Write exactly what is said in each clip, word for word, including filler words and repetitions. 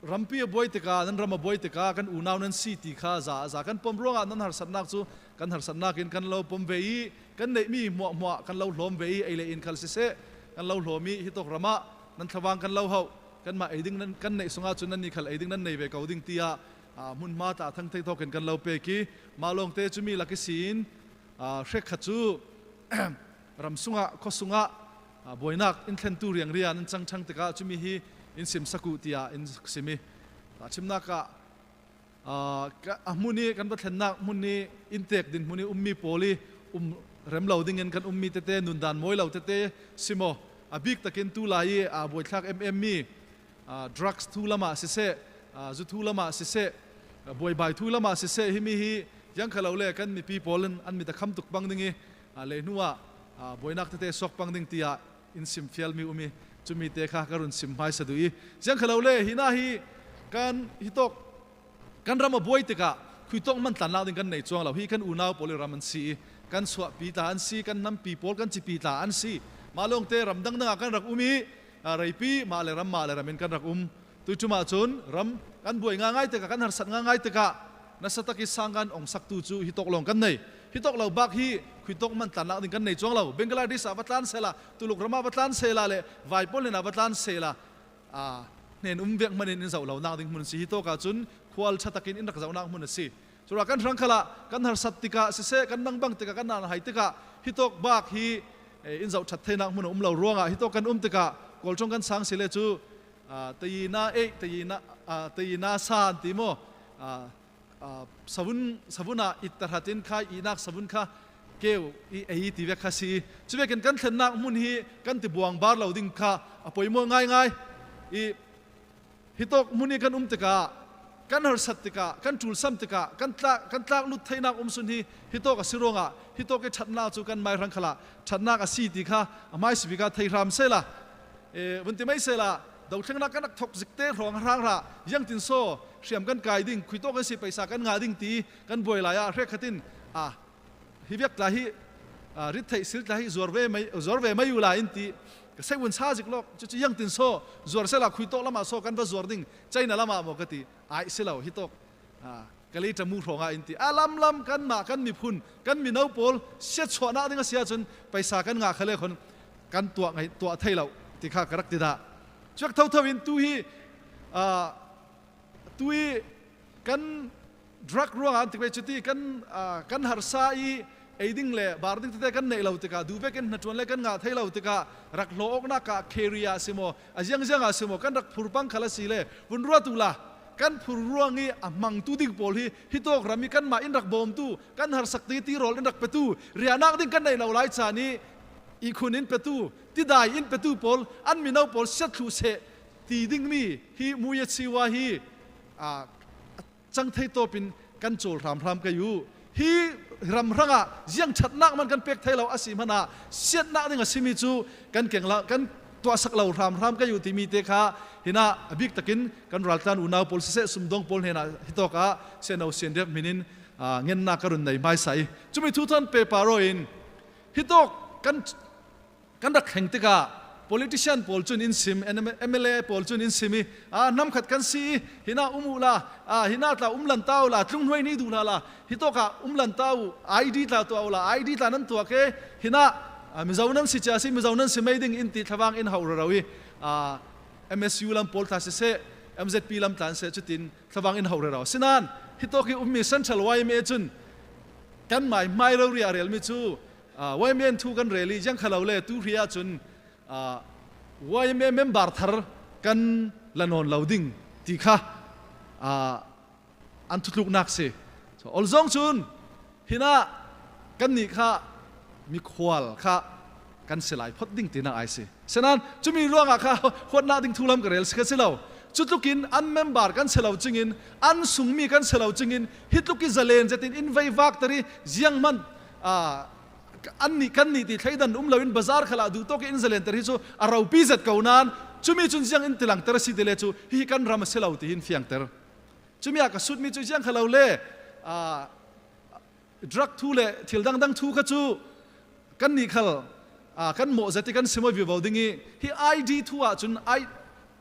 rampi a buai tikah, nan ram a buai tikah kan unau nan si ti kha za, za kan pom ruangah nan harsatnak cu kan harsatnak in kan lo pom ve i, kan neihmi hmuahhmuah kan lo hlawm ve i, ei le in khal siseh, kan lo hlawm i, hitawk ramah nan thlavang kan lo hauh, kanmah ei ding nan, kan neih sungah cun nannih khal ei ding nan nei ve ko ding, tiah, aa, hmunhma tla thang thei thawkin kan lo pek i, mah lawngte cumi lak ihsin, aa, hrekkhat cu ram sungah, khua sungah, aa, buainak in thlentu riangria nan cang ṭhang tikah cumi hi in simsak uh, tiah in sim i, aa, chimnak ah, aa, ka, a hmun i kan va thlennak hmun i inntek dinhmun i ummi pawl i um rem lo dingin kan ummi tete, nundan mawi lo tete si maw? A bik takin tulai i, aa, buaithlak em em mi, aa, drugs thu lamah siseh, aa, zu thu lamah siseh, aa, buaibai thu lamah siseh, himi hi ziangkhalo le kan mipi pawl in an mit a kham tuk pang ding i, aa, lehnuah, aa, buainak tete suak pang ding, tiah in simfialmi um i, cumi te kha ka run sim hmaisa duh i, ziangkhalo le hinah hi kan hitawk kan ram a buai tikah khuitawk hmantlannak ding kan nei cuang lo. Hi kan unau pawl i ram an si i, kan suahpi tla an si, kan nampi pawl kan cipi tla an si. Mah lawngte ram dangdang ah kan rak um i, aa, reipi mah le ram, mah le ram in kan rak um. Tuicum ah cun ram kan buai ngaingai tikah, kan harsat ngaingai tikah nasa tak i sang kan ong saktu cu hitawk lawng kan nei. Hitawk lo bak hi khuitawk hmantlannak ding kan nei cuang lo. Bangladesh ah va tlan sehla, Tuluk ram ah va tlan sehla le vai pawl hnen ah va tlan sehla, aa, hnen um vek hmanin in zoh lonak ding hmun a si. Hitawk ah cun khual ṭha takin in rak zohnak hmun a si. Curuangah kan hrang khalah kan harsat tikah siseh, kan nangbang tikah, kan nanhai tikah hitawk bak hi, eh, in zoh ṭhat theinak hmun a um lo ruangah hitawk kan um tikah Kawl ṭong kan sang si le cu, aa, tayina ei, tayina, aa, tayina sa an ti maw? Aa, aa, savun, savun ah it tahratin kha ihnak savun kha keu i ei ti vek kha si i, cuvekin kan thlennak hmun hi kan ti buangbar lo ding kha a poimaw ngaingai i, hitawk hmun i kan um tikah, kan harsat tikah, kan ṭulsam tikah, kan tlak, kan tlak lut theinak um sun hi hitawk a si ruangah hitawk i ṭhatnak cu kan mai hrang khalah ṭhatnak a si ti kha a hmaisabik ah thei hram sehla, eh, vun ti mai sehla, dothlengnak kan rak thok zikte hrawng a hrang hrah, ziangtin saw hriam kan kai ding, khuitawk kan si, paisa kan ngah ding ti kan buai lai ah hrekkhat in, aa, hi vek tla hi, aa, rit theih sil tla hi zuar ve mai, zuar ve mai uh lai in ti ka sei vun sa zik lawk. Cucu ziangtin saw zuar sehla khuitawk lamah saw kan va zuar ding, China lamah maw ka ti, ai si lo, hitawk, aa, ka lei ṭamu hrawngah in ti. A lamlam kanmah, kan miphun, kan mino pawl siatsuahnak ding a si ahcun paisa kan ngah kha le khon kan tuah ngei, tuah thei lo ti kha ka rak ti dah. Cuak thotho in tu hi, aa, tu i kan drug ruangah an ti pei, cuti kan, aa, kan harsa i ei ding le bar ding tete kan neih lo tikah, duh vekin hnaṭuan le kan ngah thei lo tikah, rak hlawh awknak ah kheria a si maw, a ziangziang ah a si maw, kan rak phur pang khal a si le vun ruat uhla, kan phur ruang i a hmangtu ding pawl hi hitawk ram i kanmah in rak bawmtu, kan harsak ti tirawl in rak petu, riahnak ding kan neih lo lai caan i ihkhun in petu, tidai in petu pawl, an mino pawl siat thluh seh ti dingmi hi muya chiwa hi, aa, cang thei tawpin kan cawl hramhram kei uh. Hi ram hrangah ziang ṭhatnak man kan pek thei lo a si hmanah siatnak ding a simi cu kan keng la, kan tuahsak lo hramhram kei uh timi te kha hinah a bik takin kan raltlan unau pawl siseh, sumdawng pawl hnenah hitawk ah siano sianriak hmin in, aa, ngennak ka run nei hmaisa i, cumi thu thawn pehpar aw in hitawk kan kan rak thleng tikah politician pawl cun in sim, M L A pawl cun in sim i, aa, hnamkhat kan si i, hinah um uhla, aa, hinah tla um lanta uhla, tlunghnuai ni duh hlala, hitawkah um lanta uh, I D tla tuah uhla, I D tla nan tuah ke, hinah, aa, Mizo nan si cia si, Mizo nan si mei ding in ti thlavang in hauh rero i, aa, M S U lam pawl tla siseh, M Z P lam tla an seh, cutin thlavang in hauh rero. Sinain hitawk i ummi Central Y M A cun kan mai hmai rori a relmi cu, aa, Y M A in thu kan rel i, ziangkhalo le tu hri ahcun, aa, Y M A member thar kan la nawn lo ding ti kha, aa, an thutluknak si. So, Olzawng cun hinah kannih kha mikhual kha kan si lai phot ding tinak ai si. Sinain cumi ruangah kha huatnak ding thu lam ka rel si kha si lo. Cutlukin an member kan si lo cingin, an sungmi kan si lo cingin, hi tluk i zalen zetin in veivakter i zianghman, aa, annih, kannih ti thleidan um loin bazar khalah duhtawk i in zalenter hi cu a ropi zet ko nain, cumi cun ziang in tilangter a si ti le cu, hihi kan ram a si lo ti hi in fiangter. Cumi ah ka sutmi cu ziangkhalo le, aa, drug thu le thil dangdang thu kha cu kannih khal, aa, kan mawh zet i kan si maw vivo ding i, hi I D thu ahcun I,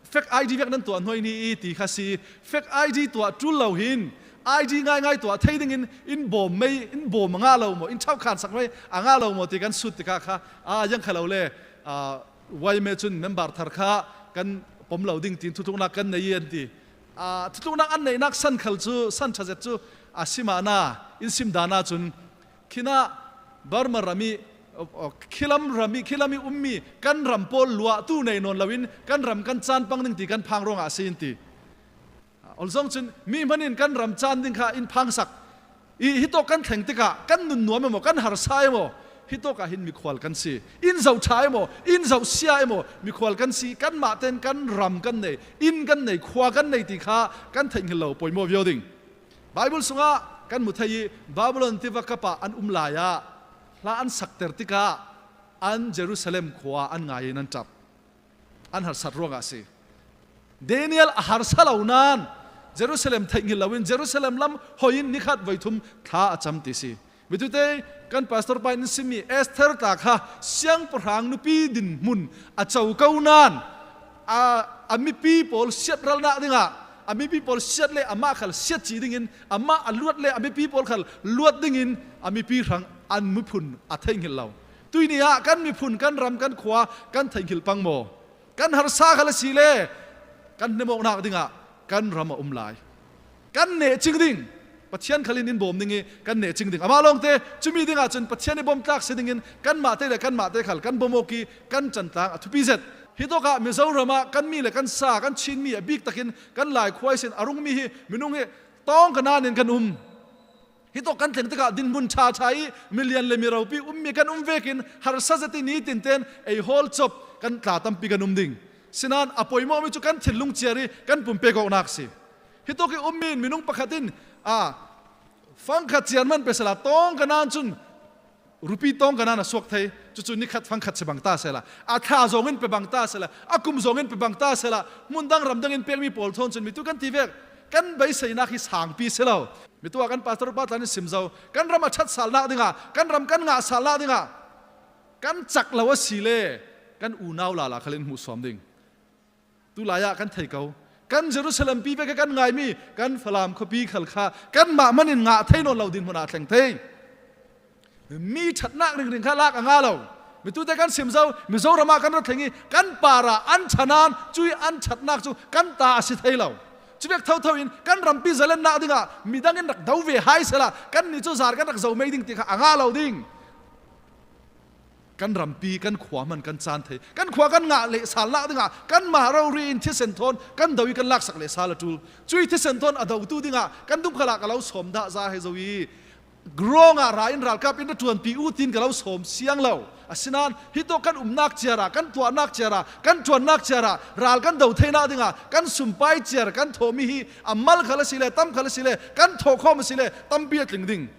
Fake I D vek nan tuah hnuai ni i ti kha si. Fake I D tuah ṭul lo hin I D ngaingai tuah thei dingin in bawm mei, in bawm a ngah lo maw, in ṭhauhkhansak mei a ngah lo maw ti kan sut tikah kha, a, yang kha lo le, a, Y M A cun member thar kha kan pom lo ding tiin thutluknak kan nei an ti. A, thutluknak an neihnak san khal cu, san ṭhazet cu a sim ahna, in sim dan ahcun, khinah Burma ram i, o, o, khilam ram i, khilam i ummi kan ram pawl luahtu nei nawn loin kan ram kan caan pang ding ti kan phang ruangah a si in ti. Ol zong cun mi hman in kan ram caan ding kha in phangsak i, hitawk kan thleng tikah kan nunnuam emaw, kan harsa emaw, hitawk ah hin mikhual kan si. In zoh ṭha emaw, in zoh sia emaw, mikhual kan si. Kanmah tein kan ram kan nei, inn kan nei, khua kan nei ti kha kan theihngilh lo poimaw viau ding. Baibal sungah kan hmu thei i, Babylon tiva kap ah an um lai ah hla an sakter tikah an Jerusalem khua an ngai in an ṭap. An harsat ruangah a si. Daniel a harsa lo nain Jerusalem theihngilh loin Jerusalem lam hoi in nikhat voithum thla a cam ti si. Mitute kan pastor pa in simmi Esther tla kha siangpahrang nupi dinhmun a co ko nain a, a mipi pawl siatralnak dingah, a mipi pawl siat le amah khal siat cih dingin, amah a luat le a mipi pawl khal luat dingin a mipi hrang an miphun a theihngilh lo. Tuihni ah kan miphun, kan ram, kan khua kan theihngilh pang maw? Kan harsa khal a si le kan hnemawknak dingah kan ram a um lai. Kan neh cing ding. Pathian khal in in bawm ding i kan neh cing ding. Amah lawngte cumi dingah cun Pathian i bawmtlak si dingin kanmah te le kanmah te khal kan bawm awk i kan cantlang a thupi zet. Hitawk ah Mizoram ah kan mi le kan sa, kan Chin mi a bik takin kan Lai khua ihsin a rungmi hi minung hi tawng ka nan in kan um. Hitawk kan thleng tikah dinhmun ṭha ṭha i milian le miropi ummi kan um vekin harsa zet i nitin tein ei hawl cop kan tla tampi kan um ding. Sinain a poimawhmi cu kan thinlung ciar i kan pumpek awknak a si. Hitawk i ummi in minung pakhat in, a, fangkhat ciar man pe sehla tawng ka nan cun rupi tawng ka nan a suak thei. Cucu nikhat fangkhat si bang ta sehla, a thla zawngin pe bang ta sehla, a kum zawngin pe bang ta sehla, hmun dang ram dangin pekmi pawl thawn cun mitu kan ti vek, kan beiseinak hi sangpi si lo. Mitu ah kan pastor pa tla nih sim zo. Kan ram a ṭhat salnak dingah, kan ram kan ngah salnak dingah kan cak lo a si le kan unau lala khal in hmuhsuam ding. Tulai ah kan thei ko. Kan Jerusalem pi vek kan ngaimi kan Falam khuapi khal kha kanmah hman in ngah thei nawn lo dinhmun ah thleng thei. Mi ṭhatnak ringring kha lak a ngah lo. Mitute kan sim zo, Mizoram ah kan rak thleng i kan parah an ṭha nain cuih an ṭhatnak cu kan ta a si thei lo. Cuvek thotho in kan rampi zalennak dingah midang in rak do ve hai sehla kannih cu zar kan rak zo mei ding ti kha a ngah lo ding. Kan rampi, kan khua hman kan caan thei, kan khua kan ngah lehsalnak dingah kanmah rori in thisen thawn kan do i kan laksak lehsal a ṭul. Cuih thisen thawn a dotu dingah kan dungkhal ah ka lo sawm dah za he zo i, grawng ah ra in ralkap in ra ṭuanpi u tiin ka lo sawm siang lo. Asinain hitawk kan umnak ciar ah, kan tuahnak ciar ah, kan ṭuannak ciar ah ral kan do theinak dingah kan sumpai ciar kan thawhmi hi a mal khal a si le, tam khal a si le, kan thawhkhawm a si le tampi a tling ding.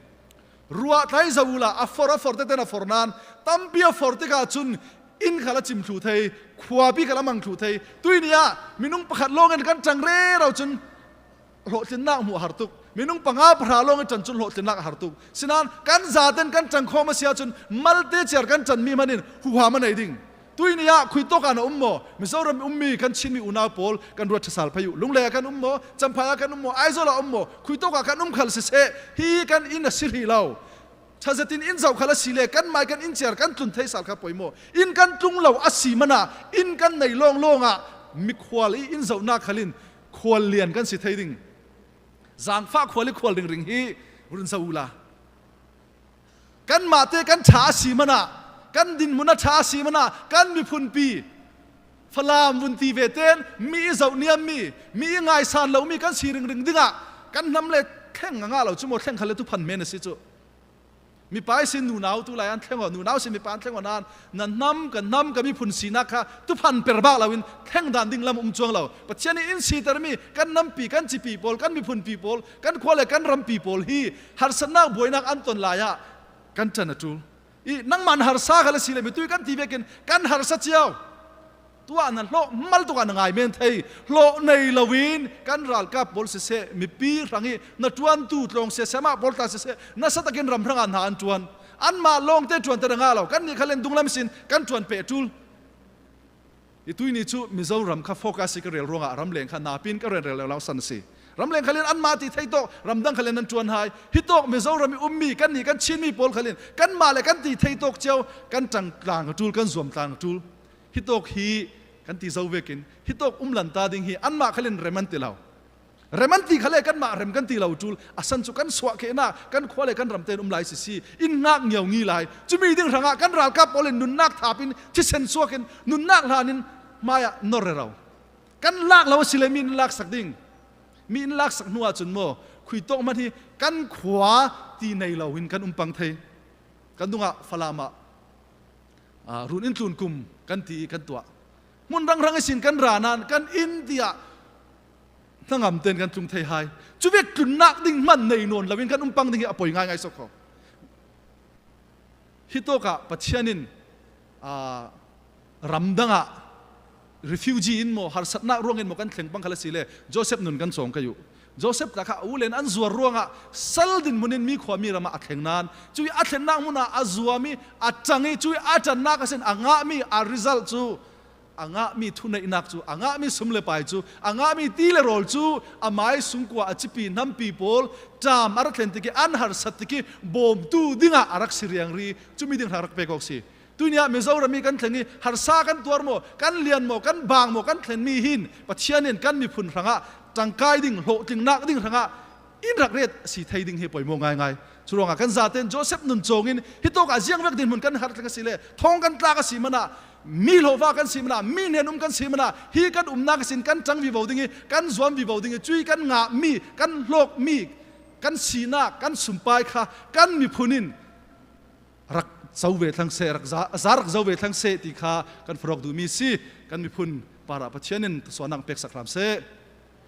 Ruah tlai zo uhla, a for, a for tete in a for nain tampi a for tikah cun inn khal a cim thluh thei, khuapi khal a mang thluh thei. Tuihni ah minung pakhat lawngin kan ṭang rero cun hlawhtlinnak hmuh a har tuk. Minung panga pahra lawng i ṭan cun hlawhtlinnak a har tuk. Sinain kan zaten kan ṭangkhawm a si ahcun malte ciar kan ṭanmi hman in huham a nei ding. Tuihni ah khuitawk ah na um maw? Mizoram ummi kan Chinmi unau pawl kan ruat ṭhasal phei uh. Lunglei ah kan um maw? Champhai ah kan um maw? Aizawl ah um maw? Khuitawk ah kan um khal siseh, hi kan inn a si hrih lo. Ṭha zetin in zoh khal a si le kan mai kan in ciar kan tlun thei sal kha poimaw. In kan tlung lo a si hmanah in kan nei lawnglawng ah mikhual i in zohnak khal in khual lian kan si thei ding. Zangfah khual i khual ringring hi run zoh uhla. Kanmahte kan ṭha a si hmanah, kan dinhmun a ṭha a si hmanah, kan miphunpi Falam vun ti ve tein mi i zoh niammi, mi i ngaisan lomi kan si ringring dingah kan hnam le thleng a ngah lo cu maw, thleng khal le tuphan men a si cu. Mipa ihsin nunau tulai an thleng aw, nunau ihsin mipa an thleng aw nain na hnam, ka hnam, ka miphun sinak kha tuphan per bak loin thleng dan ding lam um cuang lo. Pathian i in sitermi kan nampi, kan cipi pawl, kan miphunpi pawl, kan khua le kan rampi pawl hi harsatnak buainak an ton lai ah kan ṭan a ṭul. I nangmah na harsa khal a si le mitui kan ti vekin kan harsa cio. Tuah na hlawh mal tukah na ngai men thei. Hlawh nei loin kan ralkap pawl siseh, mipi hrang i na ṭuantu tlawng siasia mah pawl tla siseh, nasa takin ram hrangah hna an ṭuan. Anmah lawngte ṭuan te a ngah lo. Kannih khal in dunglam sin kan ṭuan peh ṭul. I tuini cu Mizoram kha focus i ka rel ruangah ramleng kha napi in ka rel rel lo san a si. Ramleng khal in anmah ti thei tawk, ramdang khal in an ṭuan hai. Hitawk Mizoram i ummi kannih kan Chinmi pawl khal in kanmah le kan ti thei tawk cio, kan ṭang tlang a ṭul, kan zuam tlang a ṭul. Hitawk hi kan ti zo vekin hitawk um lanta ding hi anmah khal in rem an ti lo. Rem an ti khal le kanmah rem kan ti lo ṭul. A san cu kan suahkehnak kan khua le kan ram tein um lai sisi in ngak ngiaungi lai. Cumi ding hrangah kan ralkap pawl in nunnak thap in thisen suak in nunnak hlan in hmaiah nor rero. Kan lak lo a si le mi in laksak ding. Mi in laksak hnu ahcun maw, khui tawk hmanh hi kan khua ti nei lo in kan um pang thei. Kan dungah Falam ah, aa, run in tlun kum kan ti i kan tuah. Hmun rangrang ihsin kan ra nain kan inn tiah hnangam tein kan tlung thei hai. Cuvek tlunnak ding hman nei nawn loin kan um pang ding hi a poi ngaingai sokhaw. Hitawkah Pathian in, aa, ramdang ah refugee in maw, harsatnak ruangin maw kan thleng pang khal a si le Joseph nun kan cawng kai uh. Joseph tla kha a u len an zuar ruangah sal dinhmun in mi khua mi ram ah a thleng nain, cui a thlennak hmun ah a zuam i a ṭang i cui a ṭannak a sin a ngahmi a result cu, a ngahmi thuneihnak cu, a ngahmi sum le pai cu, a ngahmi ti le rawl cu, a mai sungkua a cipi hnampi pawl ṭam a rak thlen tik i an harsat tik i bawmtu dingah a rak si riangri, cumi ding hrang rak pek awk si. Tuini ah Mizoram i kan thleng i harsa kan tuar maw, kan lian maw, kan bang maw, kan thlenmi hin Pathian in kan miphun hrangah ṭangkai ding, hlawhtlinnak ding hrangah in rak ret a si thei ding hi poimawh ngaingai. Curuangah kan zaten Joseph nun cawngin hitawkah ziangvek dinhmun kan harh thleng a si le thawng kan tlak a si hmanah, mi hlawhva kan si hmanah, mi hnen um kan si hmanah, hi kan umnak ihsin kan ṭang vivo ding i kan zuam vivo ding i cui kan ngahmi, kan hlawkmi, kan sinak, kan sumpai kha kan miphun in rak zo ve thlang seh, rak za, za rak zo ve thlang seh ti kha kan fawk duhmi si. Kan miphun parah Pathian in suahnak peksak hram seh.